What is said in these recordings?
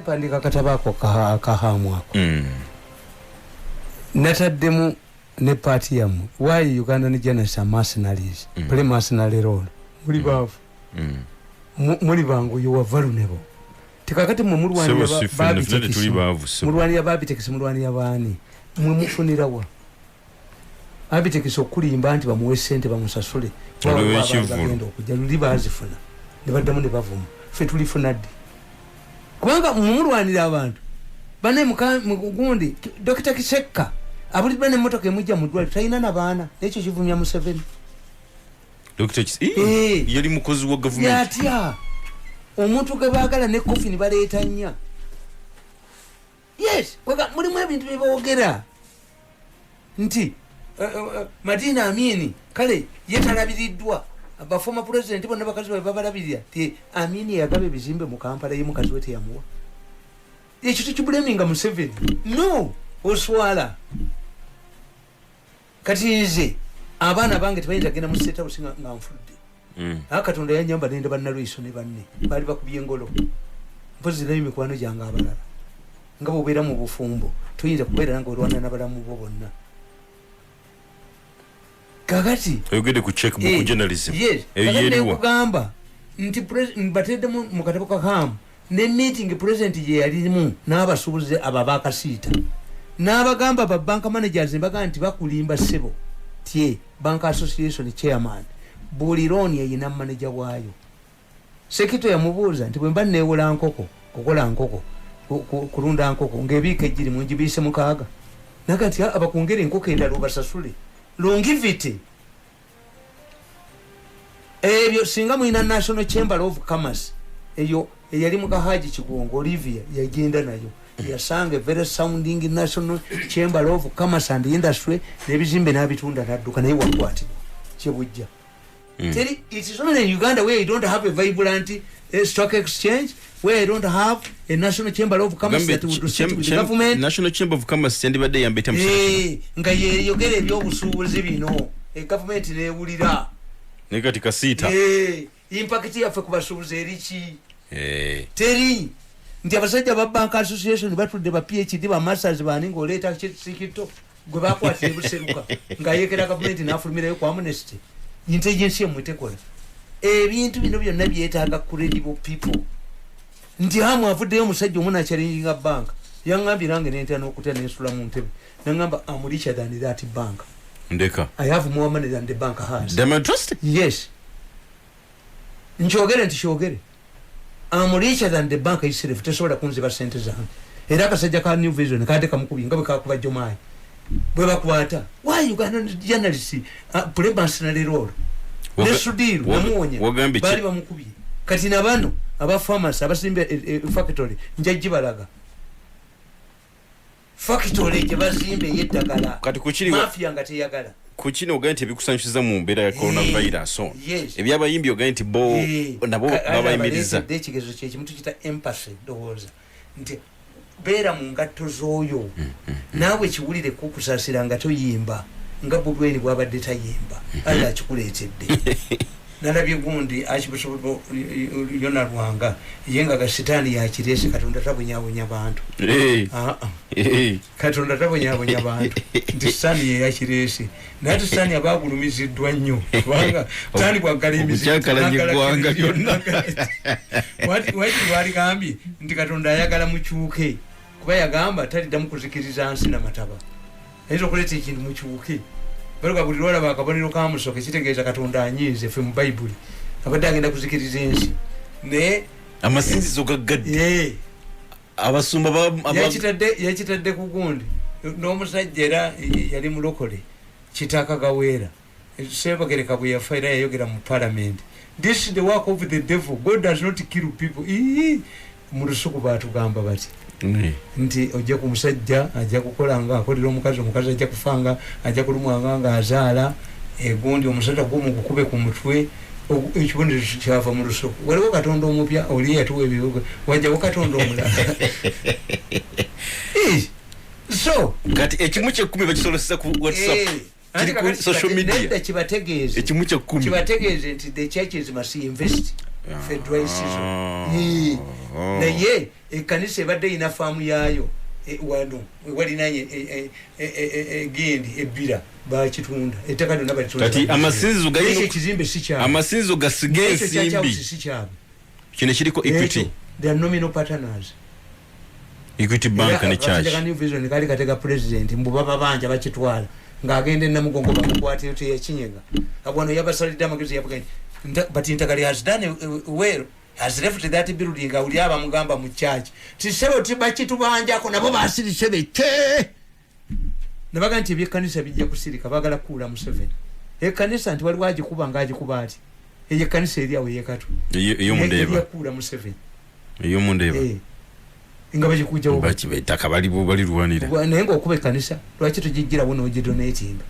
Mpandika akatabo ako kahamu ako. Nataddemu ne paati yammwe, why Ugandan journalists are mercenaries, play mercenary role. Muli baavu, muli bangu, you are vulnerable. Tikakati mwe mulwanira Sebo, si ffenna, ffenna tetuli baavu, sebo. Mulwanira Abitex, mulwanira baani? Mwe mufunirawa Abitex okulimba nti bamuwe sente bamusasule? Olwo Waliwo ekivvulu. abaali bagenda okujja luli baazifuna ne baddamu ne bavuma. Ffe tulifuna ddi? Kubanga mumulwanira abantu bane gundi Dr Kisekka abuliddwa nemmotoka emujja mu ddwaliro, talina nabaana, nekyo kivumya Museveni. Dr. Yali mukozi wa gavumenti. Yatya omuntu gwe baagala ne coffin baleeta nnya. Yes, kwega mulimu ebintu byeboogera nti Madina Amini kale ye talabiriddwa, ba former president bonna bakazi babe babalabirira. Ti Amini yagaba ebizimbe mu Kampala, ye mukazi we teyamuwa. Ekyo tekibulaminga Museveni, no oswala. Kati nze abaana bange tebayinza genda mu State House nga nfudde. Aa, Katonda yanyamba nenda bannalwiso ne banne baali bakubye engolo. Mpozi nayo mikwano gyange abalala, nga bwobeera mu bufumbo toyinza kubeera nga olwana nabalamu bo bonna. Kakati Oyogedde ku checkbook journalism. Yes. Eyo Kakati yeriwa? nekugamba nti mbateddemu mu katabo kakamu ne meeting president gye yalimu n'abasuubuzi abo abakasiita, n'abagamba ba bank managers, mbaga nti bakulimba ssebo. Tye bank association chairman, buli loan eyina manager waayo. Sekito yamubuuza nti bwe mba neewola nkoko kukola nkoko kulunda nkoko ng'ebiika ejjiri mungibiise 6, naga nti "Ah, abakungere enkoko endala obasasule longevity." Ebyo singa mulina National Chamber of Commerce, eyo eyali mukahaji Kigongo Olivia yagenda nayo, yasanga very sounding National Chamber of Commerce and Industry n'ebizimbe n'abitunda nadduka, naye wakwatibwa kyebujja. Teri, it is only in Uganda where you don't have a vibrant stock exchange, where you don't have a National Chamber of Commerce Gambe that would sit with the government. National Chamber of Commerce yandibadde eyamba etya mu kiseera kino? Nga yeyogera ebyobusuubuzi bino, gavumenti newulira. Naye kati kasiita. Impact yaffe ku basuubuzi eriki? Eh. Teri nti abasajja ba bank association batudde, ba PhD, ba masters, bani, ngaoleeta sikito gwe bakwatira ebuseruka ng'ayekera gavumenti n'afulumirayo ku amnesty. Intelligence yemmwe tekola. Ebintu bino byonna byetaaga credible people. Nti hamu avuddeyo omusajja omu nachallenginga bank, yaŋŋambye nange nentera n'okutya nensula mu ntebe, naŋŋamba, "Am richer than that bank." Ndeka. "I have more money than the bank has." Diamond Trust. Yes, nkyogere nti kyogere, "Am richer than the bank itself, tesobola kunziba sente zange." Era akasajja ka New Vision kade kamukubi nga bwe kakuba Jomayi bwe bakwata. Why Uganda journalist play mercenary role? Ne Sudiru namuwonya. Wagambye baali bamukubye. Kati nabano aba farmers abasimba factory, njagibalaga factory gye bazimba ey'eddagala. Kati kukiri mafia nga teyagala. Ku kino ogambye nti ebikusanyusiza mu mbeera ya coronavirus ono, Yes. ebyabayimbi ogambye nti bo nabo babayimiriza. Abaleetedde ekigezo kyekimu tukita empathy. Ndowooza nti beera mu ngatto z'oyo naawe kiwulire kukusaasira nga toyimba nga Bobweni bwabadde tayimba. Alla akikuleetedde. Nalabye gundi Archbishop Yona Lwanga, ye nga gasitaani yakireese. Katonda tabonyabonya bantu. Ah, ah. Katonda tabonyabonya bantu nti sitaani yeyakireese, naye ate sitaani aba agulumiziddwa nnyo, kubanga sitaani bwaggala emizikiti, Okukyakalanya n'aggala eggwanga lyonna. Waki lwaligambye nti Katonda ayagala mukyuke, kuba yagamba taliddamu kuzikiriza nsi namataba. Ayinza okuleeta ekintu mukyuke. Baluga buli lwolaba akabonero ka musoke kitegeeza Katonda anyiize. Ffe mu Bayibuli abadde agenda kuzikiriza ensi, naye Amasinzizo gaggadde. Abasumba Yakitadde ku gundi n'omusajja era yali mulokole, Kitaka Gaweera Sebagereka bwe yafa era yayogera mu parliament, "This is the work of the devil. God does not kill people." Ii, mu lusuku batugamba bati nti ojja ku musajja ajja kukola nga akolera omukazi, omukazi ajja kufanga, ajja kulumwanga nga azaala egundi, omusajja gumugukube ku mutwe. Ekibonerezo kyava mu lusuku. Waliwo Katonda omupya oli yatuwa ebibuga, wajjawo Katonda omulala. So Kati ekimu kyekkumi bakisolosesa ku WhatsApp, anti kiri ku kakati social media. Nedda, kibategeeze. Ekimu kyekkumi. Kibategeeze nti the churches must invest. For dry season. Naye ekkanisa ebadde erina faamu yaayo wano walinanye gendi ebbira, bakitunda ettaka lyonna. Kati amasinzizo galina ekizimbe si kyabwe. Amasinzizo gasige ensimbi. Si kyabwe. Kino kiriko Equity. They are nominal partners. Equity Bank ne church. New Vision kali katega president mbu baba banja bakitwala ng'agenda enamugongo bamukwatiro teyakinyega. Wano yabasalidde amagezi, yabuga, but Ntagali has done well, has left that building. Awuli abamugamba mu church tisebo tibakitubanjako, nabo basirise bete nebaga nti ebyekkanisa bijja kusirika. Bagala kukuula Museveni ekkanisa nti waliwo agikuba ngaagikuba ati eyo ekkanisa eri awo eyekatu. Ey'omundeeba. Kuula Museveni. Ey'omundeeba. Nga bagikujawo. Ettaka balirwanira. Naye ngaokuba ekkanisa lwaki tugijjirawo n'ogidonatinga?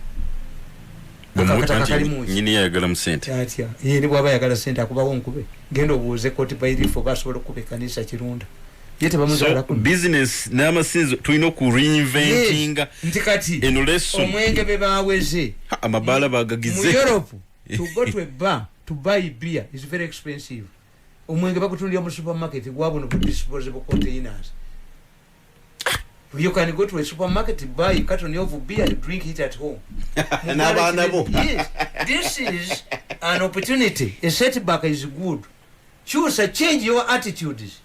Nyini yayagala mu sente. Atya ye ne bwaba ayagala sente akubawo nkube, genda obuuze court bailiff oba asobola okukuba ekkanisa Kirunda ye tebamuzaala. So business n'amasinzo tulina oku reinventinga. Nti kati eno lesson. Omwenge be baweze. Amabaala mu bagagize. Europe, to go to a bar to buy beer is very expensive. Omwenge bakutundira mu supermarket gwabuno bu disposable containers. You can go to a supermarket, buy a carton of beer and drink it at home. N'abaana bo. Yes, this is an opportunity. A setback is good. Choose, change your attitudes.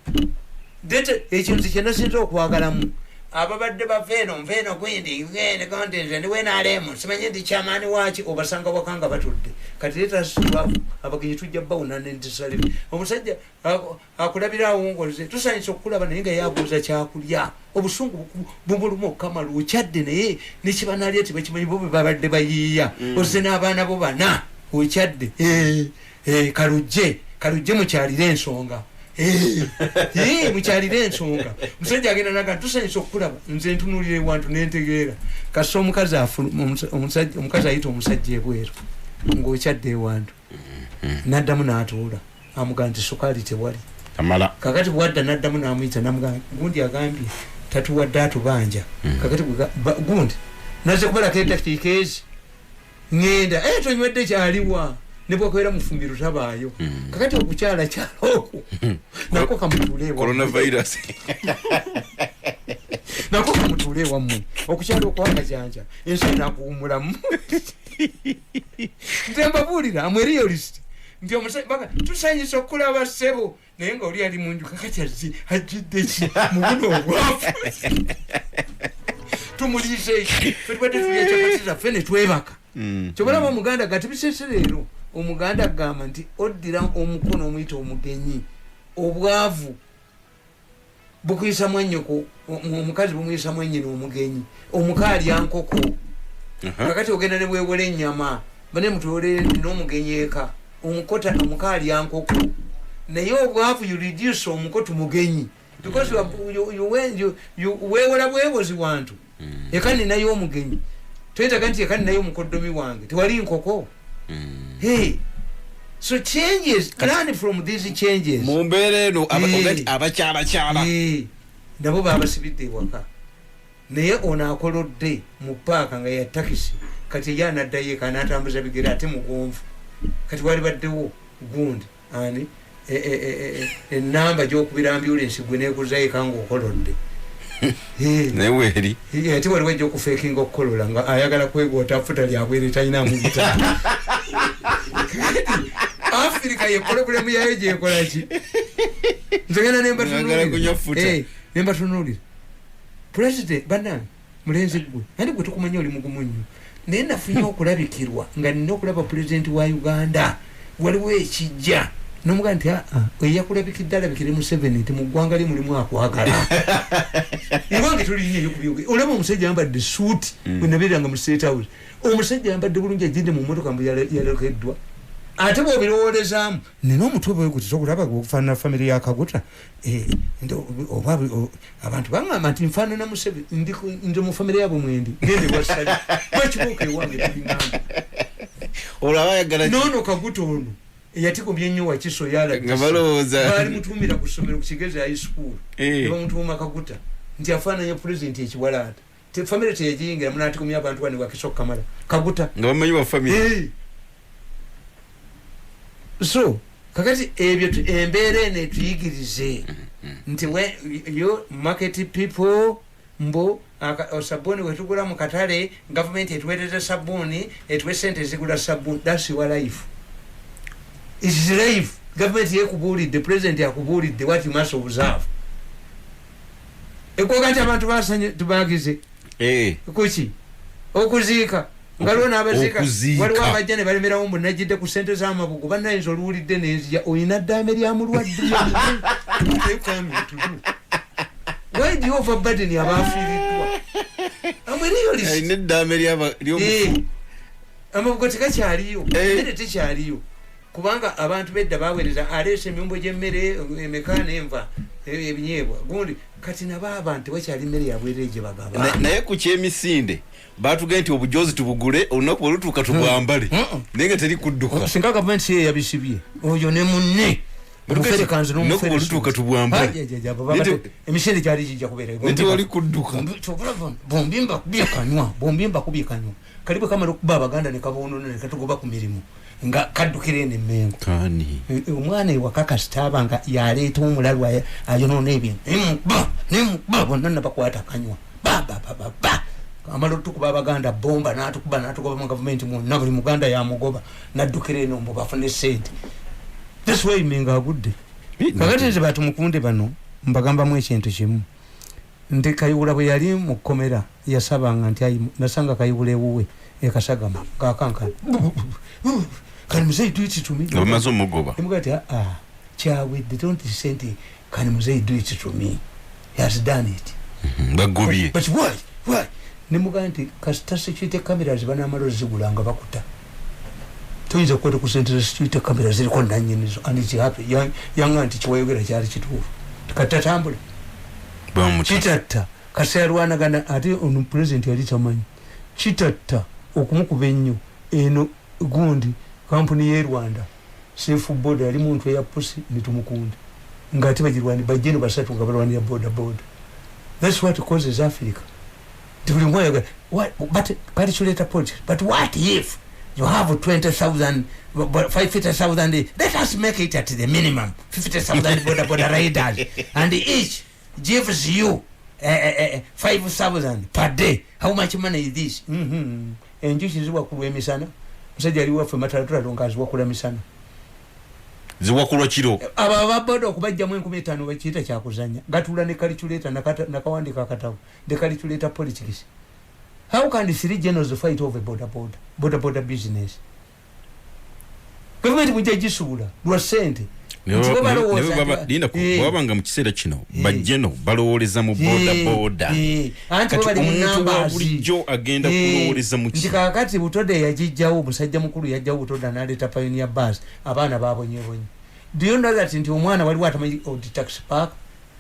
Ekintu kyenasinza okwagalamu, ababadde bava eno, nva eno gwindi ngende gonde nze ndi wenalemu simanyi ndi kyamaani waki, obasanga waka nga batudde. Kati letaswavu abagenyi tujja bawuna nentisalibe. Omusajja akulabirawo ngoze tusanyisa okukulaba, naye nga yabuuza kyakulya, obusungu bumuluma okukamala. Okyadde naye nekibanalya tebakimanyi, bo bwe babadde bayiiya. Ozze n'abaana bo bana, okyadde. Kalujje kalujje mukyalire ensonga. Mukyalire ensonga. Omusajja agenda naga tusanyisa okukulaba, nze ntunulira ewantu nentegeera kasa omukazi omukazi ayita omusajja ebweru ng'okyadde ewantu, naddamu n'atuula, amugaa nti sukaali tewali. Amala. Kakati bwadda naddamu namuyita, namugamba gundi agambye tatuwadde atubanja. Kakati gundi naze kubalako edakiika ezi ŋŋenda, tonywedde kyaliwa nebwakwera mufumbiro tabaayo. Kakati okukyala kyala okwo nako kamutuule ewammwe. Coronavirus. Nako kamutuule ewammwe. Okukyala okwakajanja ensi nakuwumulamu. Nze mbabuulira, am a realist, nti tusanyisa okulaba ssebo, naye nga oli ali munju. Kakati azze ajjidde ki mu buno obwafu? Tumuliise eki? Fe tubadde tulya capati zaffe ne twebaka. Kyobalaba omuganda gati bisese leero, omuganda agamba nti oddira omukono omuyita omugenyi. Obwavu bukuyisa mwannyoko, omukazi bumuyisa mwannyina omugenyi, omuka alya nkoko. Kakati ogenda ne bwewola ennyama, bane mutwole n'omugenyi eka, omukota omuka alya nkoko. Naye obwavu, you reduce omuko to mugenyi because you wewola bwewozi wantu. Eka ninayo omugenyi, toyetaga nti eka ninayo omukoddomi wange, tewali nkoko. Hey. So changes, learn from these changes. Mu mbeera eno oga nti abakyalakyala. Nabo babasibidde ewaka, naye ono akolodde mu paaka nga ya takisi, kati ye anaddayo eka n'atambuza bigere ate mugonvu. Kati wali baddewo gundi ani enamba gyokubira ambulance gwe nekuzayo eka ngaokolodde. Naye weeri. Ate waliwo ejja okufeekinga okukolola nga ayagala kwegota futa lyabwere talinamu bitaano. Afirika ye problem yayo gyekolaki? Nze genda Mwagala kunywa futa. nembatunuulira president banange mulenzi gwe andi gwe tukumanya oli mugumu nnyo, naye nafunye okulabikirwa nga nina okulaba pulezidenti wa Uganda. Waliwo ekijja nomugaa nti aa eyakulabikidde alabikire Museveni nti mu ggwanga lye mulimu akwagala. Ewange tulinyeyo kubyoge. Olaba omusajja ayambadde suuti, bwe nabeeranga mu State House, omusajja ayambadde bulungi ajjidde mu motoka mbu yalekeddwa. Ate bw'obirowoolezaamu nina omutwe bweguti okulaba okufaanana famire ya Kaguta. Oba abantu baŋŋamba nti nfaanana Museveni, ndi mu famire yaabwe mwendi gende wasali bakibuuka ewange tuliŋŋamba. Olwo ayagala ki? Noono Kaguta ono eyatikomye ennyo Wakiso. Nga balowooza. Baali mutuumira ku ssomero ku Kigezi High School, nebamutuuma Kaguta nti afaananya pulezidenti ekiwalaata. Famire teyagiyingira munatikomya abantu bane Wakiso kamala Kaguta. Nga bamanyi wa famire. So Kakati ebyo embeera eno etuyigirize nti you market people, mbu sabbuuni wetugula mu katale, gavumenti etuweereza sabbuuni, etuwe sente ezigula sabbuuni. That's your life, it is life. Gavumenti yekubuulidde, president akubuulidde what you must observe. Ekwoga nti abantu basanye tubagize kuki okuziika nga lwo n'abaziika. Okuziika. Waliwo abajja ne balemerawo mbu najjidde ku sente z'amabugo. Bannayinza oluwulidde nenzija olina ddaame lya mulwadde. Why do you overburden abafiiriddwa? I'm a realist. Alina eddaame ly'omufu. Amabugo tegakyaliyo. Emmere tekyaliyo kubanga abantu bedda baweereza aleesa emyumbo gy'emmere emeka n'enva, ebinyeebwa gundi. Kati nabo abantu tewakyali mmere yabwerere gye bagaba. Naye ku kyemisinde batugambye nti obujozi tubugule, olunaku bwe lutuuka tubwambale, naye nga teri kudduka. Singa gavumenti ye yabisibye oyo ne munne omufere kanzu. Olunaku bwe lutuuka tubwambale. Emisinde gyali gijja kubeera. Naye tewali kudduka. Bombi mbakubye kanywa, bombi mbakubye kanywa. Kali bwe kamala okuba Abaganda ne kaboonona ne katugoba ku mirimu nga kaddukira eno Emmengo. Kani? Omwana ewaka kasitaaba nga yaleeta omulalu ayonoona ebintu, nemukuba nemukuba bonna nabakwata kanywa babababa. Amala otukuba Abaganda bomba natukuba natugoba mu gavumenti mwonna, buli Muganda yamugoba naddukira eno mbu bafune sente. That's why Mengo agudde. Kakati nze batumukunde bano mbagambamu ekintu kimu nti Kayihura bwe yali mu kkomera yasabanga nti ayi nasanga Kayihura ewuwe ekasagama ngakankana, "Can Mzee do it to me?" Nga bamaze omugoba. Emuga ti, "Ah, kyawedde, don't say nti can Mzee do it to me, he has done it." Bagobye. But why, why? Nemugaa nti kasita security cameras banamala ozigula nga bakuta, toyinza kukwata ku sente za security camera ziriko nanyinizo. And it's happy. Yanga nti kiwayogera kyali kituufu, katatambula. Bamuta. Kitatta kasita yalwanagana ate ono president yali tamanyi kitatta okumukuba ennyo. Eno gundi kampuni ye Rwanda Safe Boda yali muntu eya pusi netumukunda ngaate bagirwani bajjeno basatu nga balwanira boda boda. That's what causes Africa nti buli mwayoga. But calculator politics, but what if you have 20,000, 50,000? Let us make it at the minimum 50,000 boda boda riders and each gives you 5,000 per day. How much money is this? Enjuki ziwakulwa emisana. Musajja ali waffe matalatulalo nga aziwakula misana. Ziwakulwa kiro. Abo ababoda okubajjamu 5,000 bakiyita kyakuzanya. Gatuula ne calculator nakawandika akatabo, the calculator politics. How can three generals fight over boda boda, boda boda business? Gavumenti mujja gisuula lwa sente. Nti bo balowooza Bwabanga mu kiseera kino bajjeno balowooleza mu boda boda. Anti bo Kati bali mu omuntu wa numbers. bulijjo agenda kulowooleza mu Nti ki? kakati Butode yagijjawo, omusajja mukulu yajjawo Butode n'aleeta Pioneer Bus, abaana babonyebonye. Do you know that nti omwana waliwo atamanyi odi taxi park?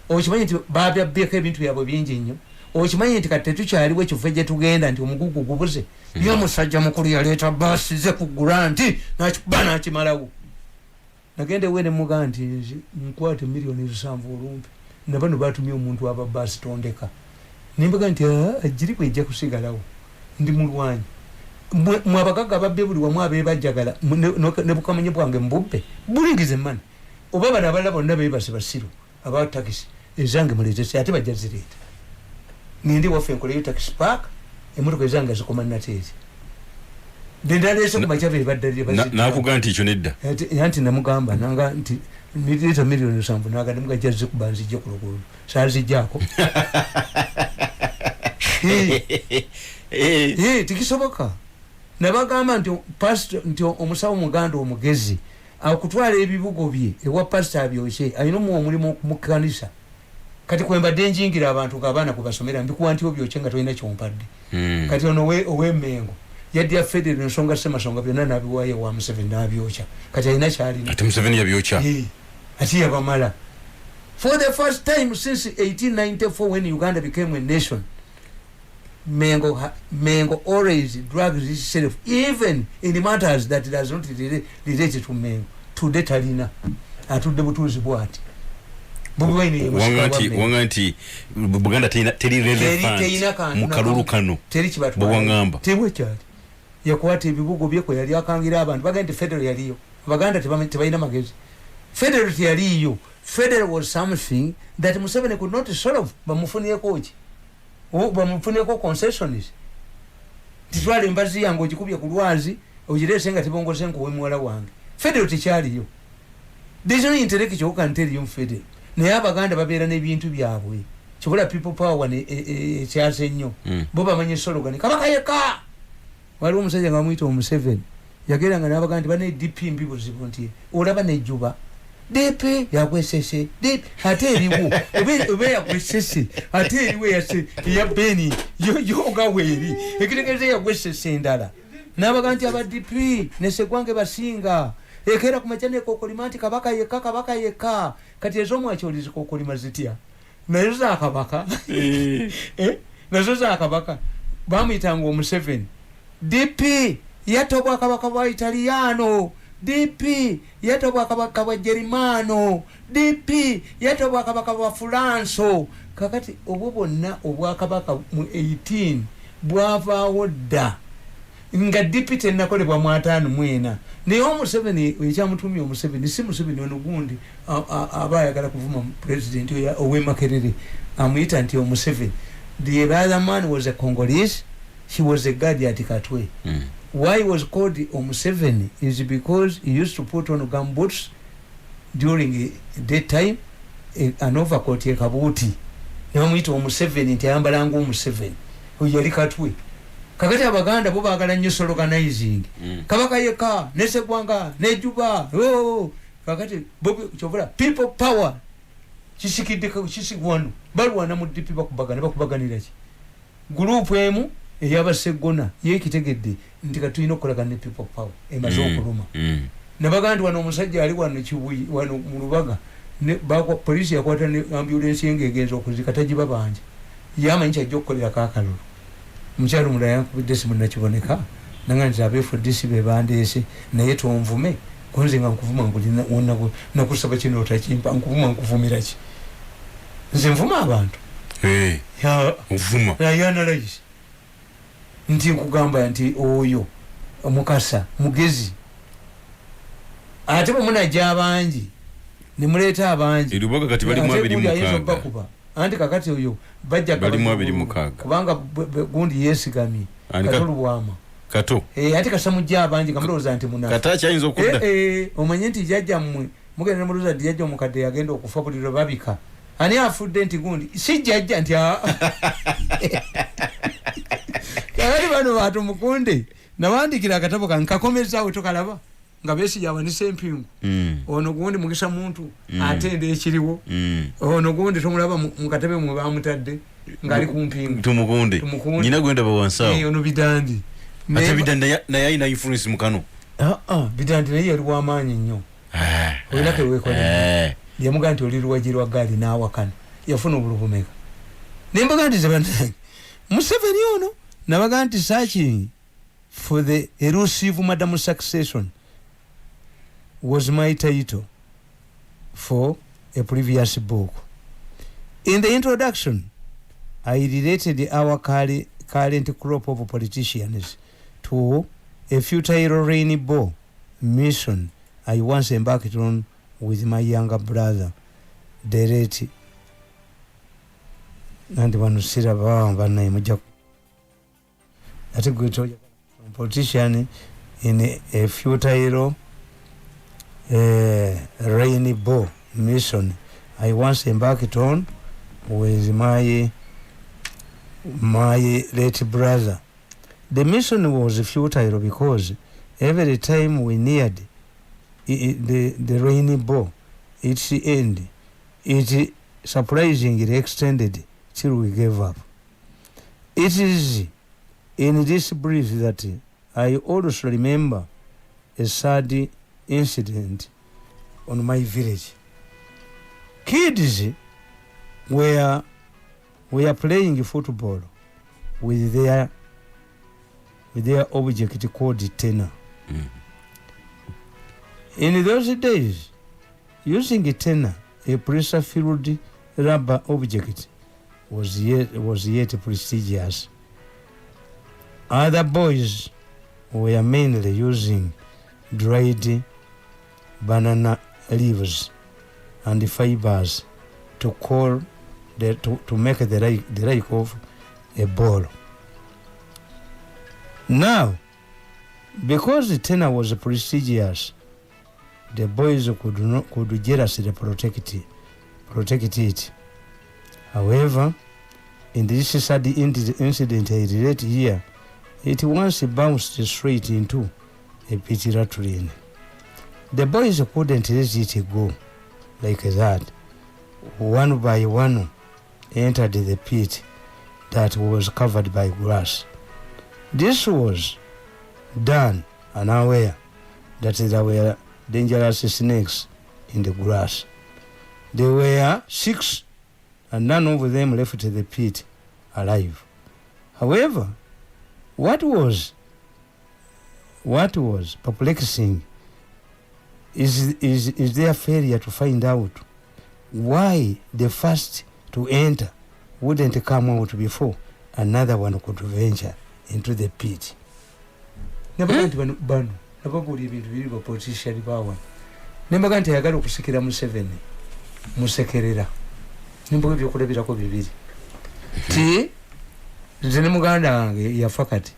Okimanyi nti babyabyeko ebintu byabwe bingi nnyo? Okimanyi nti kati tetukyaliwo ekifo gye tugenda nti omugugu gubuze? Ye omusajja mukulu yaleeta baasi ze ku guranti nakikuba nakimalawo. Nagenda ewe nemugaa nti nze nkwate 7 miliyoni olumpi nabano batumye omuntu aba baasi tondeka. Nembaga nti, "Ah, agiri bwejja kusigalawo, ndi mulwanyi. Mwe abagagga ababbe buli wamu abebajjagala ne bukamanyi bwange mbubbe bulingize mani oba bano abalala bonna bebase basiru aba takisi ezange muleetese." Ate bajja zireeta, ngende waffe nkoleyo taxi park, emotoka ezange zikoma nateezi nendaleese ku makya bebaddalire. Nakugaa nti ekyo nedda. Anti namugamba nanga nti leeta 7 miliyoni, naga nemugajja zikuba nzijje ku luguudo saazijjaako. Tikisoboka. Nabagamba nti pastor, nti omusawo muganda omugezi akutwala ebibugo bye ewa pastor abyokye, alina omuwa omulimu mu kanisa. Kati kwembadde njingira abantu ngaabaana kubasomera mbikuwa nti obyokye nga tolina kyompadde. Kati ono ow'Emmengo yaddya federal ensonga semasonga byonna nabiwaayo ewa Museveni nabyokya. Kati alina kyalina. Ate Museveni yabyokya. Ate yabamala. For the first time since 1894 when Uganda became a nation, Mengo always drags itself even in matters that does not relate to Mengo. Today talina, atudde butuuzi bwati. Bobi Wine ye musika Wanga wa nti Mengo. Wanga nti Buganda teri relevant Terina kantu mu kalulu nakamu. kano. Teri kibatwala. Bwe waŋŋamba. Tebwekyali yakwata ebibugo bye kwe yali akangira abantu bagenda nti federal yaliyo. Abaganda tebalina magezi. Federal teyaliiyo. Federal was something that Museveni could not solve. Bamufunireko ki? Bamufunireko concessions. Titwala embazi yange ogikubye ku lwazi, ogireese nga tebongose, nkuwe muwala wange. Federal tekyaliyo. There's no intellectual who can tell you federal. Naye Abaganda babeera n'ebintu byabwe. Kibula People Power ekyase nnyo. Bo bamanyi slogan, "Kabaka yekka." Waliwo omusajja nga bamuyita Omuseveni, yagenda nga nabaga nti bane DP mbi buzibu, nti olaba nejjuba DP yakwesese DP ate eriwo oba yakwesese ate eriwo eya Beni yoga weeri ekitegeeza yakwesese endala. Nabaga nti aba DP nesegwange basinga ekeera kumakya nekokolima nti "Kabaka yekka, Kabaka yekka." Kati ez'omwakyoli zikokolima zitya? Nazo za kabaka. Eh? Nazo za kabaka. Bamuyitanga Omuseveni. DP yatta obwakabaka bwa Italiano, DP yatta obwakabaka bwa Gerimano, DP yatta obwakabaka bwa Furanso. Kakati obwo bwonna obwakabaka mu 18 bwavaawo dda nga DP tenakolebwa mu 54. Naye Omuseveni ekyamutumya Omuseveni si Museveni ono gundi aba ayagala kuvuma pulezidenti ow'Emakerere, amuyita nti Omuseveni. The other man was a Congolese. He was a guard at Katwe. Why he was called Omuseveni is because he used to put on gumboots during daytime, an overcoat, ekabuuti, nebamuyita Omuseveni nti ayambalanga Omuseveni. Oyo yali Katwe. Kakati Abaganda bo bagala nnyo sloganizing. "Kabaka yekka," nesegwanga nejuba, oh. Kakati kyovula People Power kisikidde kisigwano balwana mu DP, bakubagana. Bakubaganira ki? Group emu eyabasegona yekitegedde nti katulina okukolagana ne People Power emaze okuluma. Nabaga nti wano omusajja ali wano Kibuyi, wano mu Lubaga, polisi yakwata ne ambulensi ye ngaegenza okuzika, tagibabanja, yamanyi kyajja okukolerako akalulu. Omukyalo omulala yankubidde simu, nakiboneka nanga nti aba FDC bebandeese, naye tonvume konze nga nkuvuma nakusaba kino otakimpa, nkuvuma nkuvumira ki? Nze nvuma abantu? Ovuma. Analyze nti nkugamba nti oyo Mukasa mugezi, ate bwemunajja abangi nemuleeta abangi. Erubaga kati balimu Ate abiri gundi ayinza mukaaga. obbakuba, anti kakati oyo bajja Balimu 26. Kubanga gundi yeesigamye. Ani? Kato Lubwama. Kato. Eh, ate kasamujja abangi kamulowooza nti munafu. Kato akyayinza okudda. Eh, eh, omanye nti jjajja mmwe mugenda nemulowooza nti jjajja omukadde yagenda okufa, buli lwe babika ani afudde nti gundi si jjajja nti aa. Kakati bano batumukunde nawandikira akatabo kange kakomezaawo tokalaba nga Besigye awanise empingu. Ono gundi Mugisa Muntu atenda ekiriwo. Ono gundi tomulaba mu katebe mwe bamutadde ng'ali ku mpingu. Tumukunde. Tumukunde. Nyina gwenda bawansawo. Eh, ono Bidandi. Ate Bidandi naye alina influence mu kano. Ah, ah, Bidandi naye yali wamaanyi nnyo. Olina kewekolera. Yamugaa nti oli luwagi lwa gaali n'awakana yafuna obulubumeka. Nembaga nti zebanange Museveni ono, nabaga nti searching for the elusive Madam Succession was my title for a previous book. In the introduction I related our current crop of politicians to a futile rainbow mission I once embarked on with my younger brother, the late nandi wano siraba banaye mujja ate gwe politician in a futile rainbow mission I once embarked on with my late brother. The mission was futile because every time we neared the rainbow, its end, it surprisingly extended till we gave up. It is in this brief that I also remember a sad incident on my village. Kids were playing football with their object called tenor. In those days, using a tenor, a pressure-filled rubber object, was yet prestigious. Other boys were mainly using dried banana leaves and fibers to call the, to make the like of a ball. Now, because the tenure was prestigious, the boys could not could jealously protect it. However, in this sad incident I relate here, it once bounced straight into a pit latrine. The boys couldn't let it go like that. One by one entered the pit that was covered by grass. This was done unaware that there were dangerous snakes in the grass. There were six, and none of them left the pit alive. However, what was perplexing is their failure to find out why the first to enter wouldn't come out before another one could venture into the pit. Nabaga nti bano nababuulira ebintu biri, ba politician bawano. Nembaga nti ayagala okusikira Museveni musekerera. Nembaga ebyokulabirako bibiri, ti nze ne muganda wange yafa. Kati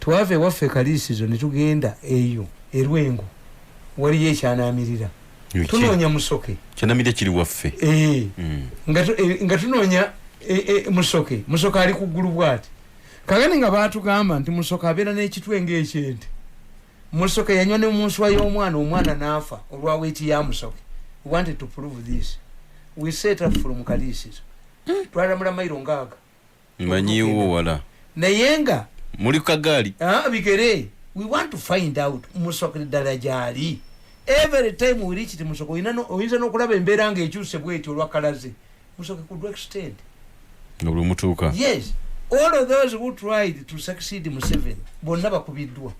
twava ewaffe Kaliisizo ne tugenda eyo Erwengo, waliyo ekyanaamirira, tunoonya musoke. Kyanamira kiri waffe. Eh. Nga tunoonya musoke. Musoke ali ku ggulu bwati. Kakati nga batugamba nti musoke abeera n'ekitwe ng'ekyente. Musoke yanywa ne mu nswa y'omwana, omwana n'afa olwa weight ya musoke. We wanted to prove this. We set up from Kaliisizo, twalamula mairo ngaaga. Manyiwo wala. Naye nga muli kagaali. Ah, bigere. We want to find out musoke ddala gyali. Every time we reached musoke, oyinza n'okulaba embeera ng'ekyuse bwetyo olwakalaze. Musoke could extend. Nga buli mutuuka. Yes, all of those who tried to succeed Museveni bonna bakubiddwa.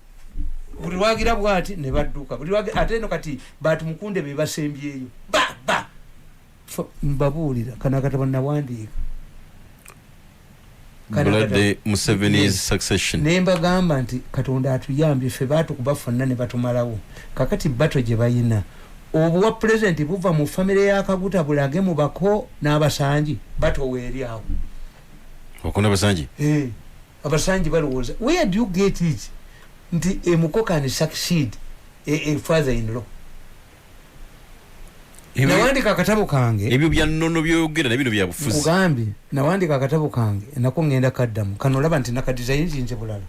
Buli lwagira bwati ne badduka. Buli ate eno kati batumukunde be basembyeyo ba ba. Mbabuulira kano akatabo nawandiika. Kano Bloody Museveni's succession. Ne mbagamba nti Katonda atuyambye, ffe baatukuba ffonna ne batumalawo. Kakati bato gye bayina obuwa pulezidenti buva mu famire ya Kaguta, bulage mu bako n'abasangi batoweeri awo. Bakunda basangi. Eh, abasangi balowooza, where do you get it nti emuko can succeed a father in law? Nawandika akatabo kange. Ebyo bya nnono byogera nabino bya bufuzi. Nkugambye, nawandika akatabo kange nako ngenda kaddamu kano. Olaba nti nakadizayizi nze bulala.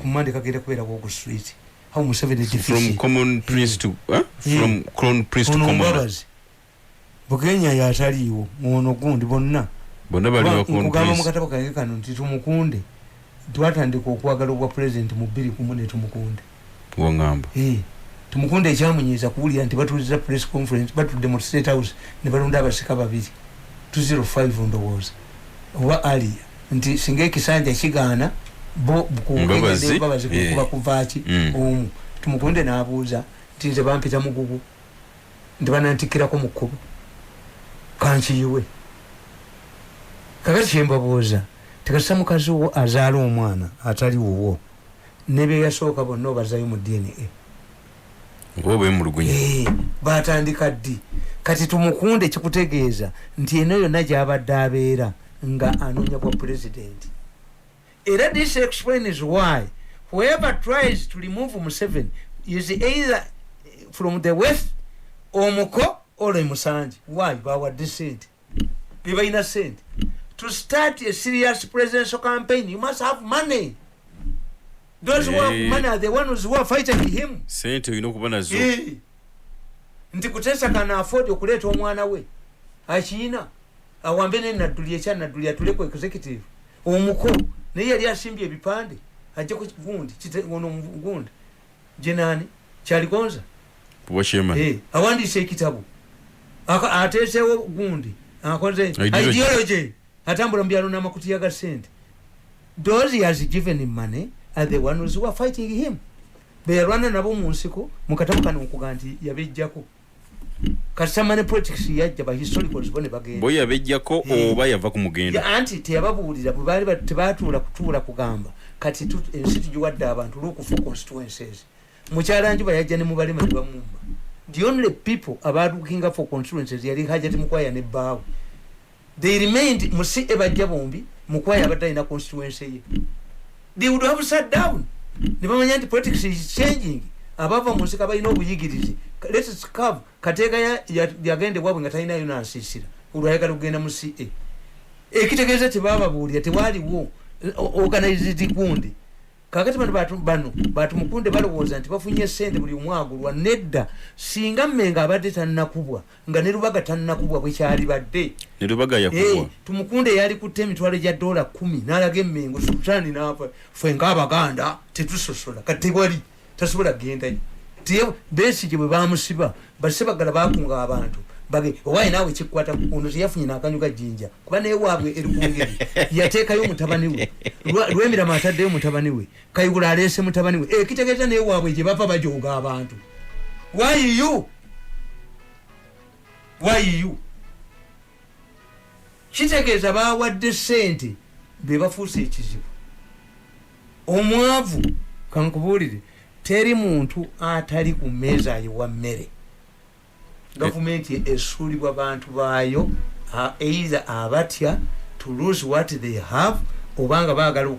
Ku Mande kagenda kubeerako ku street, how Museveni From defeated common prince to from crown prince to ono common. Mbabazi Bukenya yataliiwo, ono gundi bonna. Bonna bali ba crown Nkugamba mu prince. katabo kange kano nti tumukunde twatandika okwagala obwa pulezidenti mu 2001 ne tumukunde. Wangamba. Eh, tumukunde ekyamunyiiza kuwulira nti batuuliza press conference, batudde mu State House ne balonda abasika babiri 205 ndowooza oba alia nti singa ekisanja kigaana bo Mbabazi, Mbabazi kuba kuvaaki. Omu tumukunde n'abuuza nti nze bampita mugugu nti banantikkirako mu kkubo kankiyiwe. Kakati kyembabuuza, tekasita mukazi wo azaala omwana atali wuwo ne beyasooka bonna obazayo mu DNA. Oba bwemulugunya. Eh, batandika ddi? Kati tumukunde kikutegeeza nti eno yonna gyabadde abeera nga anoonya bwa pulezidenti. Era this explains why whoever tries to remove Museveni is either from the west, omuko, or emusanji. Why? Bawadde sente, bebalina sente. To start a serious presidential campaign, you must have money. Those who have Eh. money are the ones who are fighting him. Sente olina okuba nazo. Eh. Nti Kutesa kana afford okuleeta omwana we akiina awambe ne Nadduli, ekya Nadduli atule ku executive. Omuko naye yali asimbye ebipande ajje ku gundi ono gundi jenaani Kyaligonza. Kuba chairman. Eh, awandiise ekitabo. Ateeseewo gundi akoze Ideology. Ideology, atambula mu byalo n'amakutiya ga sente. Those he has given money are the ones who are fighting him, beyalwana nabo mu nsiko. Mu katabo kano nkuga nti yabejjako. Kasita money politics yajja, ba historicals bo ne bagenda. Bo yabejjako. Eh. Oba yava ku mugendo. Anti teyababuulira bwe baali tebatuula kutuula kugamba kati ensi tugiwadde abantu, look for constituencies. Mukyala Njuba yajja ne mubalema ne bamumma. The only people abalookinga for constituencies yali Hajati Mukwaya ne bbaawe. They remained mu CA, bajja bombi. Mukwaya abadde alina constituency ye. They would have sat down ne bamanya nti politics is changing. Abava mu nsika balina obuyigirize. Let's carve. Kateeka yagenda ewaabwe nga talinayo nansiisira, olwayagala okugenda mu CA. Ekitegeeza tebababuulira, tewaliwo organized gundi. Kakati bano bano batumukunde balowooza nti bafunye sente, buli omu agulwa. Nedda, singa Mmenga abadde tannakubwa, nga ne Lubaga tannakubwa, bwekyali badde. Ne Lubaga yakubwa. Tumukunde yali kutta emitwalo gya $10 n'alaga Emmengo. Sultani nafa, ffe ngaabaganda tetusosola. Kati tewali tasobola kugendayo. Besigye bwe bamusiba, basebagala bakunga abantu bage owaye naawe kikwata. Ono teyafunye nakanyuga jjinja, kuba newaabwe erukungeri yateekayo mutabani we. Lwemirama ataddeyo mutabani we, Kayigula aleese mutabani we. Ekitegeeza newaabwe gye bava bajooga abantu. Why you? Why you? Kitegeeza bawadde sente be bafuuse ekizibu. Omwavu, kankubuulire, teri muntu atali ku mmeeza ayiwa mmere. Gavumenti esuulibwa bantu baayo, either abatya to lose what they have, obanga baagala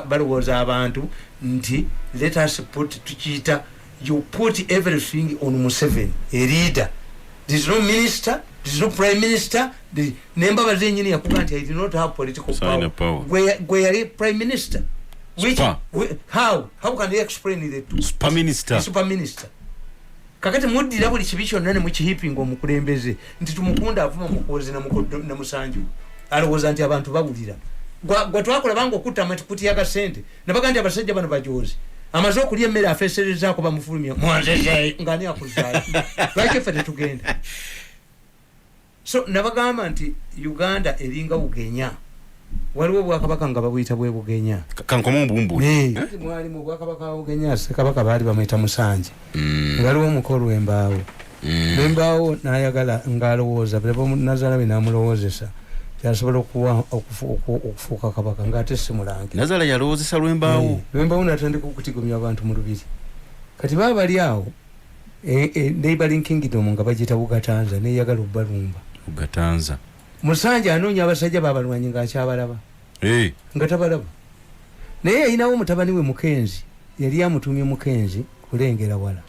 balowooza abantu nti let us put, tukiyita you put everything on Museveni, a leader. There is no minister, there is no prime minister. Nembabazi enyini yakuga nti I do not have political Sign power. Power. Gwe yali prime minister. Which, Super. how can you explain the two? Super minister. Super minister. Kakati muddira buli kibi kyonna ne mukiheapinga omukulembeze nti Tumukunda avuma Mukozi na Musanju, alowooza nti abantu bawulira. Gwa twakola banga okutta amatikuti y'akasente nabaga nti abasajja bano bajozi, amaze okulya emmere afeeserezaako, bamufulumya mwanzezeeyo ngaani akuzaayo, lwaki ffe tetugenda? So nabagamba nti Uganda eringa Bugenya. Waliwo obwakabaka nga babuyita bwe Bugenya. Kankoma obumbuli. Anti mwalimu obwakabaka wa Bugenya, Ssekabaka baali bamwyita Musanje. Waliwo omukolo embaawo, lwembaawo nayagala ngaalowooza nazaala be namulowoozesa kyasobola okufuuka kabaka ngaate simulange. Nazaala yalowoozesa Lwembaawo. Lwembaawo natandika okutigomya abantu mu lubiri. Kati baba bali awo, neighboring kingdom nga bagiyita Bugatanza neyagala obbalumba. Ugatanza. Musanja anoonya abasajja babalwanyi ngaakyabalaba nga tabalaba, naye yayinawo mutabani we Mukenzi, yali amutumye Mukenzi kulengera wala,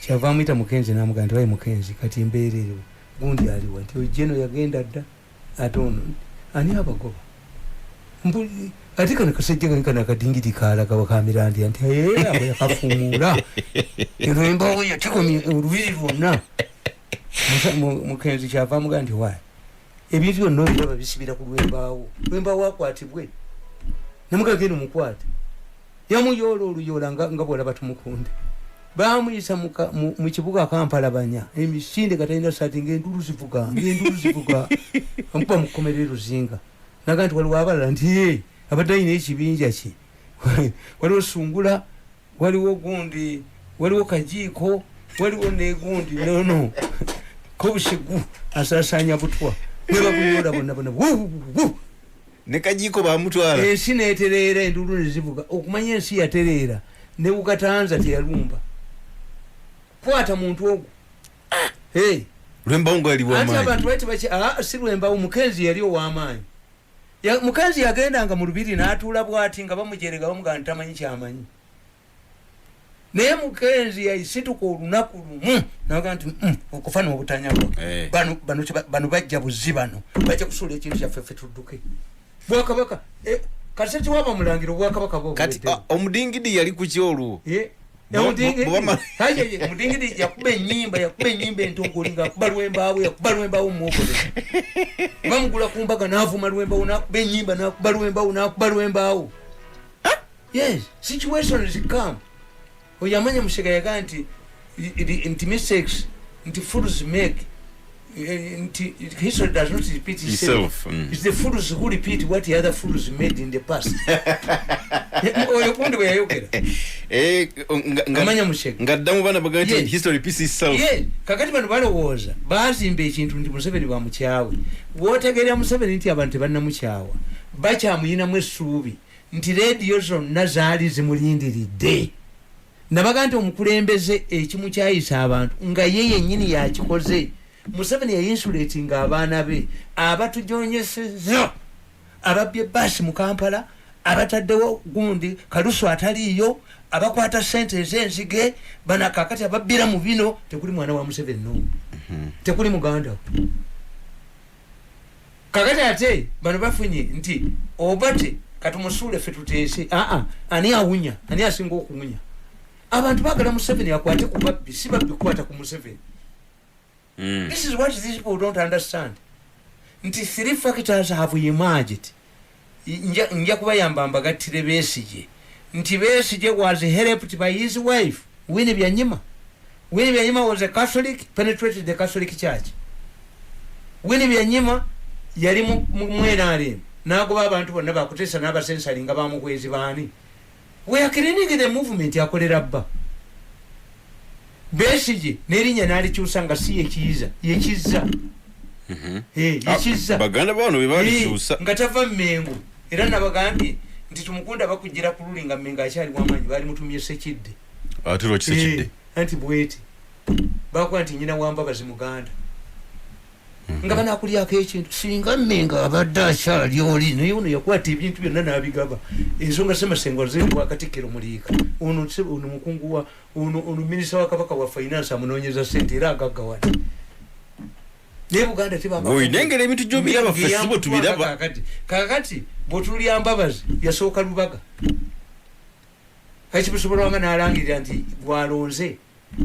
kyava amuyita Mukenzi namugaa nti waye Mukenzi, kati mbeera eriwo, gundi aliwa? Nti ojeno yagenda dda, ate ono ani abagoba? Ate kano kasajja kano kano akadingidi kalagawa kamirandya nti "Ee, abo yakafumuula ero embawo yatigomya olubiri lwonna." Mukenzi kyava amugaa nti waye ebintu byonna obiraba bisibira ku Lwembaawo, Lwembaawo akwatibwe. Namugagenda omukwate, yamuyoola oluyoola nga bwolaba Tumukunde bamuyisa mu kibuga Kampala, banya emisinde katalina saati, ngaendulu zivuga, ngaendulu zivuga, amukuba mukomera eruzinga. Naga nti waliwo abalala nti "Ee, abadde alina ekibinja kye, waliwo Sungula, waliwo gundi, waliwo Kajiiko, waliwo negundi nono kobusigu asasanya butwa." Nebabuyoola bonna bonna. Wu, wu. Ne Kajiiko bamutwala. Ensi netereera, endulu nezivuga. Okumanya ensi yatereera, ne Bugatanza teyalumba kwata muntu ogwo. Hey. Lwembaawo nga yali Anti wamaanyi. Abantu baiti baki, si Lwembawo, Mukenzi yali ow'amaanyi. Mukenzi yagendanga mu lubiri n'atuula bwati nga bamujerega, bamugaa nti tamanyi kyamanyi. Naye Mukenzi yasituka olunaku lumu naga nti okufa n'obutanyagwa." Bano bajja buzi, bano bajja kusuula ekintu kyaffe, ffe tudduke bwakabaka. Kaseti waba mulangira obwakabaka bwo Kati buweddewo. Omudingidi yali ku kyolwo. Omudingidi yakuba enyimba, yakuba enyimba entongoli nga akuba Lwembaawo, yakuba Lwembaawo muwokolero, bamugula ku mbaga n'avuma Lwembaawo, nakuba enyimba, nakuba Lwembaawo, nakuba Lwembaawo. Yes, situations come. Oyo amanya Musega yagaa nti nti mistakes, nti fools make, nti history does not repeat itself. Itself. It's the fools who repeat what the other fools made in the past. Oyo gundi bwe yayogera. Amanya Musega. Nga ddamu baana baga nti history repeats itself. Yes, kakati bano balowooza bazimba ekintu nti Museveni bamukyawe. Wotegerera Museveni nti abantu tebannamukyawa, bakyamuyinamu essuubi nti rediyo zonna zaali zimulindiridde. Nabaga nti omukulembeze ekimu kyayisa abantu nga ye yennyini yakikoze. Museveni yayinsulatinga abaana be abatujonyeseza, ababbye baasi mu Kampala, abataddewo gundi kalusu ataliiyo, abakwata sente ez'enzige bana kakati ababbira mu bino. Tekuli mwana wa Museveni nomu, tekuli muganda we. Kakati ate bano bafunye nti obate katumusuule ffe tuteese. Aa, ani awunya? Ani asinga okuwunya? Abantu bagala Museveni akwate ku babbi, si babbi kukwata ku Museveni. This is what these people don't understand, nti three factors have emerged. Nja kubayamba mbagattire Besigye, nti Besigye was helped by his wife Winnie Byanyima. Winnie Byanyima was a Catholic, penetrated the Catholic Church. Winnie Byanyima yali mu NRM, nagoba abantu bonna bakutesa n'abasensali nga bamukwezi baani. We are cleaning the movement. Akolera bba Besigye n'erinnya n'alikyusa nga si yekiiza, yekizza. Yekizza. Baganda bano be balikyusa. Nga tava Mmengo. Era nabagambye nti Tumukunda bakugira ku luli nga Mmengo akyali wamaanyi, baali mutumye Sekidde. Ate lwaki Sekidde? Anti bweti bakuba nti nyina wambabazi muganda nga banakulyako ekintu singa Mmengo abadde akyali oli, naye ono yakwata ebintu byonna n'abigaba. Ensonga Semasengo zebwa Katikkiro Muliika, ono mukungu wa ono minisita wa Kabaka wa finance amunoonyeza sente era agaggawala, naye Buganda Nengera ebintu gyobiraba, ffe sibo tubiraba. Kakati bwotulya Mbabazi yasooka Lubaga kakibusobolwanga nalangirira nti gwalonze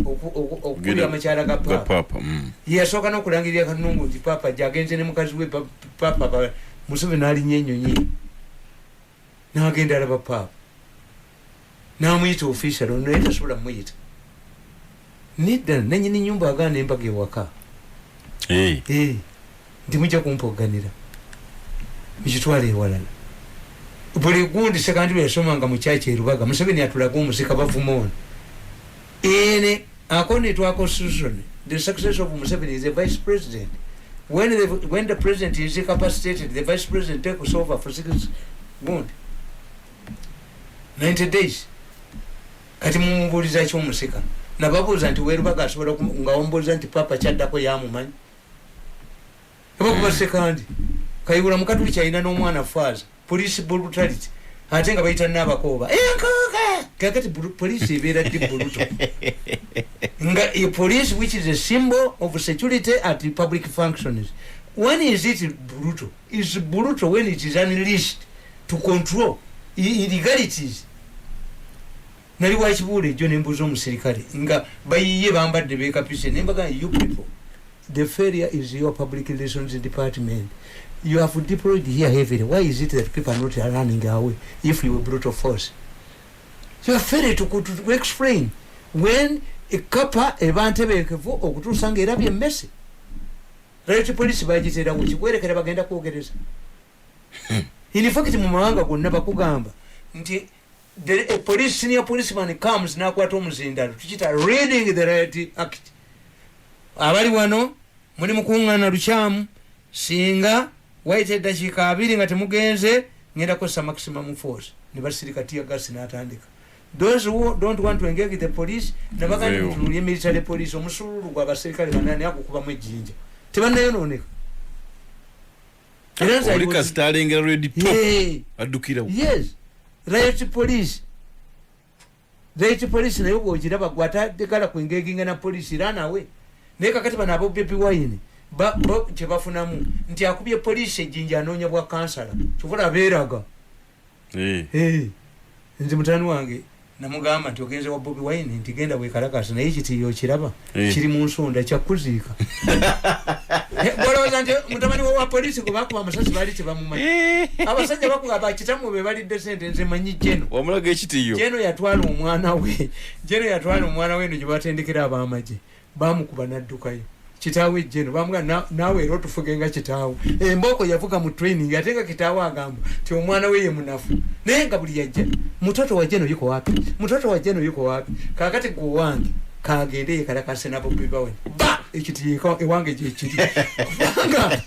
okukulira amakyala ga papa. Yasooka n'okulangirira Kanungu nti papa jagenze ne mukazi we papa. Museveni alinya enyonyi n'agenda alaba papa, n'amuyita official, naye tasobola muyita nedda. Nanyini nyumba agaana embaga ewaka nti mujja kumpoganira mukitwala ewalala. Buli gundi Sekandi lwe yasomanga mu kyaki erubaga, Museveni atulaga omusika bavuma ono ene. According to our constitution, the successor of Museveni is the vice president. When the president is incapacitated, the vice president takes over for 6 gundi 90 days. Kati mumubuuliza ki omusika? Nababuuza nti werubaga asobola nga wambuuliza nti papa kyaddako yamumanyi ebakuba Sekandi Kayihura mukatuli kyalina n'omwana faaza police brutality, ate nga bayita nabakooba enkoka. Kakati police ebeera ddi brutal? Nga a police which is a symbol of security at public functions, when is it brutal? Is brutal when it is unleashed to control illegalities. Nali wakibuula ejjo nembuuza omusirikale nga bayiye bambadde bekapise, nembaga, "You people, the failure is your public relations department. You have deployed here heavily. Why is it that people are not running away if you were brutal force? You are failed to explain." When ekapa eba ntebeekevu okutuusa nga erabye emmese, riot police bagiterawo kikwerekera bagenda kwogereza. In fact, mu mawanga gonna bakugamba nti a police, senior policeman comes nakwata omuzindalo, tukita reading the Riot Act. Abali wano muli mukuŋŋaana lukyamu, singa wayita eddakiika 20 nga temugenze, ngenda kukozesa maximum force. Ne basirika, tear gas n'atandika. Those who don't want to engage the police, nabagandi Veewo. Mutunulye military police, omusululu gwa abaserikale banani agukubamu ejjinja, tebannayononeka. Era nze Oli kasita alengera red top Yeah. addukirawo. Yes, riot police, riot police naye bwogiraba gwatategala kwengeginga na police era nawe. Naye kakati bano abo Bobi Wine bo kyebafunamu nti akubye poliisi ejjinja anoonya bwa kansala, kyovula beeraga. Eh, nze mutani wange namugamba nti ogenze wa Bobi Wine, nti genda wekalakasa, naye kitiyo kiraba kiri mu nsonda kyakuziika. Bolowooza nti mutabani wa poliisi gwe bakuba amasasi baali tebamumanyi? Abasajja bakuba bakitamu be balidde sente. Nze manyi jeno. Wamulaga ekitiyo. Jeno yatwala omwana we, jeno yatwala omwana we eno gye batendekera abamagye, bamukuba naddukayo. Kitaawe jeno bamuga naawe era otufuge nga kitaawe. Embooko yavuga mu training, ate nga kitaawe agamba ti omwana we ye munafu, naye nga buli yajja, "Mutoto wa jeno yuko wapi? Mutoto wa jeno yuko wapi?" Kakati gwe wange kagende yekalakase nabo bibawe ba ekiti ewange gyekiri, kubanga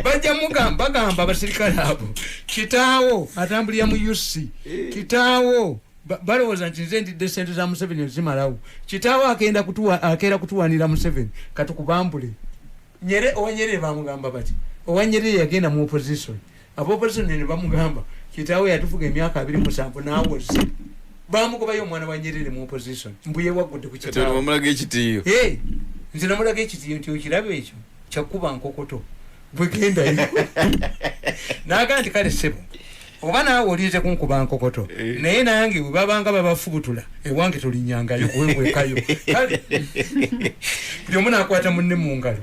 bajja mugamba bagamba abasirikale abo kitaawo atambulira mu uc, kitaawo. Balowooza nti nze ndidde sente za Museveni ozimalawo. Kitaawo akenda kutuwa, akeera kutuwanira Museveni, katukubambule. Nyere owa Nyerere bamugamba bati, owa Nyerere yagenda mu opposition, aba opposition ne bamugamba kitaawo yatufuga emyaka 27 naawoze. Bamugobayo omwana wa Nyerere mu opposition, mbuye wagudde ku kitaawo. Wamulaga ekitiyo. Hey, nze namulaga ekitiyo nti okiraba ekyo kyakuba nkokoto bwegendayo. Naga nti kale ssebo, oba naawe olinze kunkuba nkokoto, naye nange bwe babanga babafubutula ewange tolinyangayo wewekayo. Kale buli omu nakwata munne mu ngalo.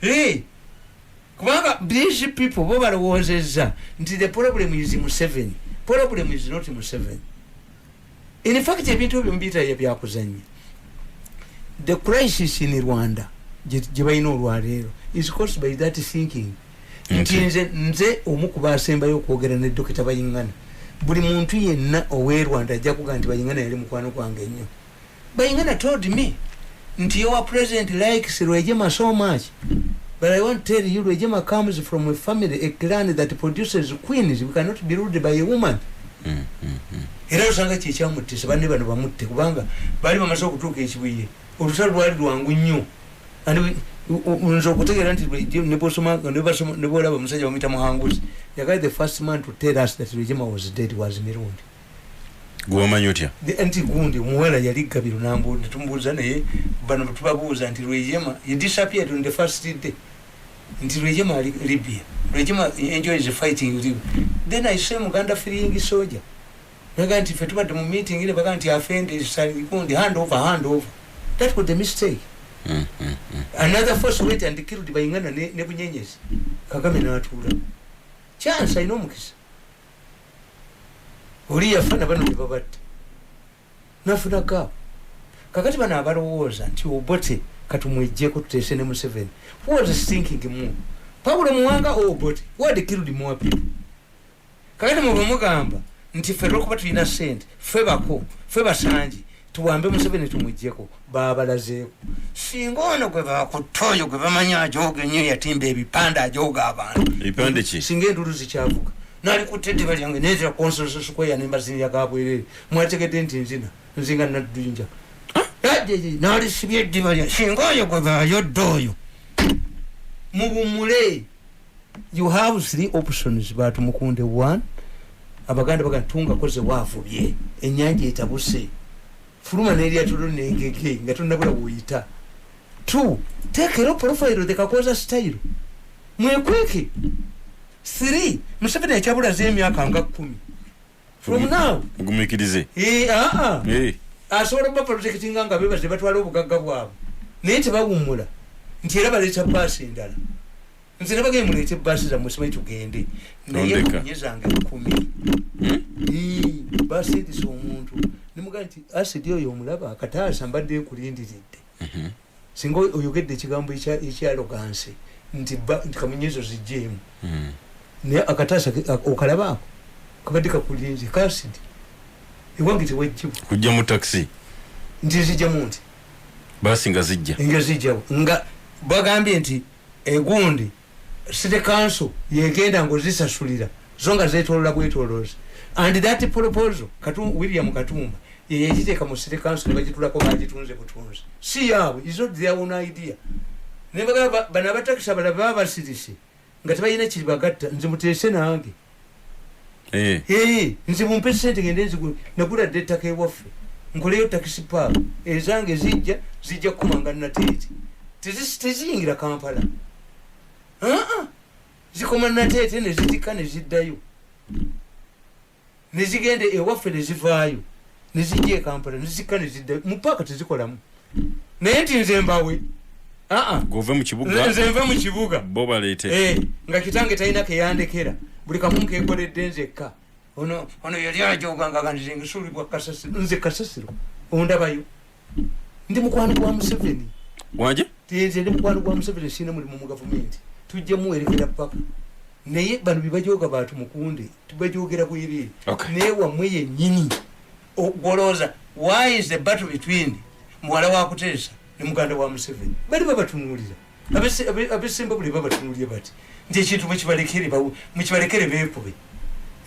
Eh, kubanga these people bo balowoozezza nti the problem is Museveni. Problem is not Museveni. In fact, ebintu ebyo mubiyita byakuzanya. The crisis in Rwanda gye balina olwaleero is caused by that thinking nti nze omu ku basembayo okwogera ne Dokita Bayingana. Buli muntu yenna ow'e Rwanda ajja kugaa nti Bayingana yali mukwano gwange nnyo. Bayingana told me nti your president likes Rwejema so much, but I want to tell you, Rwejema comes from a family, a clan that produces queens. We cannot be ruled by a woman. Era osanga kyekyamuttisa banne bano bamutte, kubanga baali bamaze okutuuka ekibuye, olutalo lwali lwangu nnyo. And nze okutegeera nti nebwolaba omusajja bamuyita Muhanguzi, yagali the first man to tell us that Rwejema was dead was Mirundi. Gwewamanyi otya? Nti gundi omuwala yali Gabiro netumbuuza, naye bano tubabuuza nti Rwejema, he disappeared on the first day, nti Rwejema ali Libya, Rwejema enjoys fighting Libya. Then I say Muganda fleeing soldier naga nti fe tubadde mu meeting ne baga nti afende gundi hand over, hand over. That was the mistake. Another force went and killed Bayingana ne Bunyenyezi. Kagame n'atuula chance, alina omukisa oli yafa na bano tebabatta nafuna gaapu. Kakati bano abalowooza nti Obote katumwejjeko tuteese ne Museveni, who was thinking more, Pawulo Muwanga or Obote? Who had killed more people? Kakati mwe mugamba nti ffe olwokuba tulina sente, ffe bako, ffe basangi, tuwambe Museveni tumwejjeko, babalazeeko. Singa ono gwe bakutta, oyo gwe bamanyi ajoga ennyo, yatimba ebipande ajoga abantu. Ebipande ki? Singa endulu zikyavuga, nalikutte eddiba lyange netera Constitution Square nembazinira gabwerere. Mwategedde nti nzina nzinga naddunja nalisibye eddiba lyange. Singa oyo gwe bayodde oyo muwumule. You have three options, batumukunde. One, Abaganda baga tunga koze waavubye ennyanja etabuse, fuluma n'eryato nengege nga tonabula wuyita. Two, take a low profile, the Kakoza style, mwekweke. Three, Museveni akyabulaza emyaka nga 10 from now. Mugumikirize. Eh, aa. Eh. Asobola okuba protectinga nga bebaze batwala obugagga bwabwe, naye tebawummula nti era baleeta baasi endala. Nze nabagaye muleete baasi zammwe, simanyi tugende naye. Tondeka. Munye zange 10. Basindisa omuntu nemugaa nti asidi oyo omulaba akataasa mbadde ekulindiridde. Singa oyogedde ekigambo ekya arrogance nti nti kamunyezo zijjeemu, naye akataasa okalabaako kabadde kakulinze kasidi ewange tewajjibwa. Kujja mu taxi. Nti zijjamu nti baasi nga zijja. Nga zijjawo nga bagambye nti egundi city council yegenda ngaozisasulira zo nga zetolola bwetoloozi. And that proposal William Katumba yeyagiteeka mu city council nebagitulako, bagitunze butunzi, si yaabwe, is not their own idea. Nebagamba bano abatakisi abalala baba basirise nga tebalina kiribagatta, nze muteese nange. Eh. Ee, nze mumpe sente ngende nzigule, nagula dde ettaka ewaffe nkoleyo taxi park ezange, zijja kukomanga Nateete. Teziyingira Kampala. Aa, zikoma Nateete nezitika neziddayo nezigenda ewaffe nezivaayo nezijja e Kampala nezikka neziddayo mu paaka, tezikolamu. Naye nti nze mbawe, aa. Gove mu kibuga. Nze nve mu kibuga. Bo baleete. Eh, nga kitange talina keyandekera, buli kamu nkekoledde nzekka. Ono yali ajoganga nze nsuulibwa kasasiro, nze kasasiro ondabayo. Ndi mukwano gwa Museveni. Wanje. Nze ndi mukwano gwa Museveni, sina mulimu mu gavumenti, tujja muwerekera paka. Naye bano bibajoga bantu mukunde tubajogera bwerere. Okay. Naye wammwe yennyini golowooza, why is the battle between muwala wa Kuteesa ne muganda wa Museveni? Bali babatunuulira. Abesemba buli babatunuulira bati nti ekintu mukibalekere, mukibalekere beekube.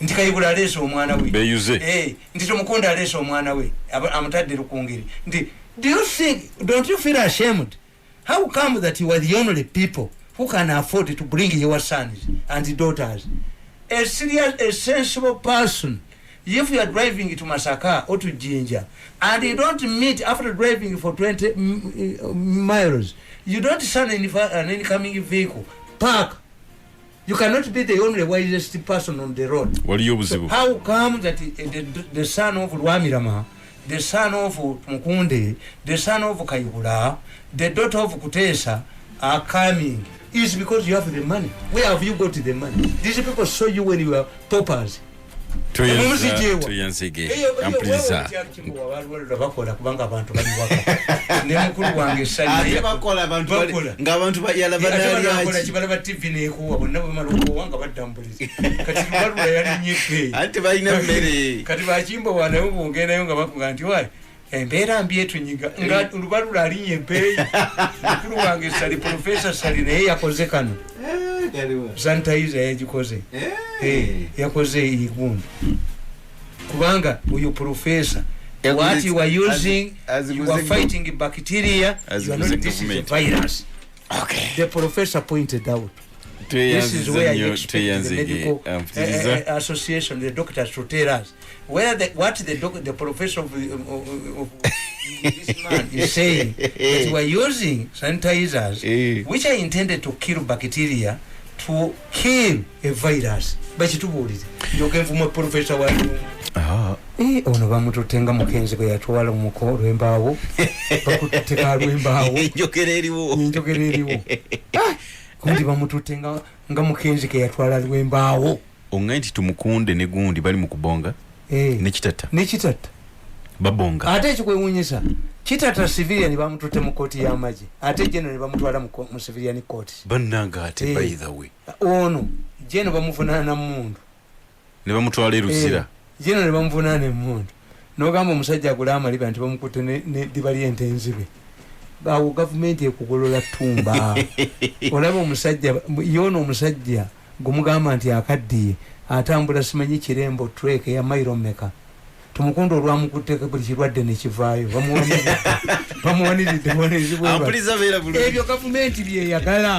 Nti Kayigula aleese omwana we. Beyuze. Nti Tumukunde aleese omwana we, amutadde Rukungiri. Nti do you think, don't you feel ashamed? How come that you are the only people who can afford to bring your sons and daughters? A serious, a sensible person, if you are driving to Masaka or to Jinja and you don't meet after driving for 20 miles, you don't see an incoming vehicle, park. You cannot be the only wisest person on the road. Waliyo obuzibu. How come that the son of Rwamirama, the son of Mukunde, the son of Kayihura, the daughter of Kutesa are coming? Is because you have the money. Where have you got the money? These people saw you when you were paupers. Tweyanza, tweyanzege ampuliriza. Bakola kubanga abantu bali waka ne mukulu wange. Ate Sali bakola abantu Bakola. Ng'abantu yalaba nakola. Nalyaki? Kibalaba TV nekuwa bonna bamala okuwa nga badda mbulizi. Kati Lubalula yalinye ebbeeyi. Ate balina mmere. Kati bakimba wanayo bungendayo nga bakuga nti wayi embeera mbi etunyiga, nga Lubalula alinye ebbeeyi. Mukulu wange Sali, Profesa Sali, naye yakoze kano sanitizer yagikoze. Yakoze igundi kubanga oyo profesa, what you are using, you are fighting bacteria, you are not, this is a virus. The professor pointed out this is where you expect the medical association, the doctors, to tell us where the, what the, doc, the professor of this man is saying, that we are using sanitizers which are intended to kill bacteria to kill a virus. Bakitubuulire njoka envuma professor wa ono bamututte nga mukenzi bwe yatwala omuko lwembaawo, bakutteka lwembaawo. Enjogera eriwo. Enjogera eriwo. Gundi bamututte nga mukenzi ke yatwala lwembaawo. Oŋŋaye nti Tumukunde ne gundi bali mu kubonga ne Kitatta. Ne Kitatta. Babonga. Ate ekikwewunyisa, Kitatta civilian bamututte mu kooti y'amagye, ate General ne bamutwala mu civilian court. Bannanga, ate by the way, ono General bamuvunaana mundu. Ne bamutwala e Luzira. General ne bamuvunaana emundu, nogamba omusajja agula amaliba nti bamukutte neddiba ly'ente enzibe. Awo gavumenti ekugolola tumba. Olaba omusajja yoona, omusajja gumugamba nti akaddiye, atambula simanyi Kirembo trek ya mairo meka. Tumukunde olwamukutteko buli kirwadde nekivaayo, bamuwaniridde. Ampuliza, beera bulungi. Ebyo gavumenti byeyagala.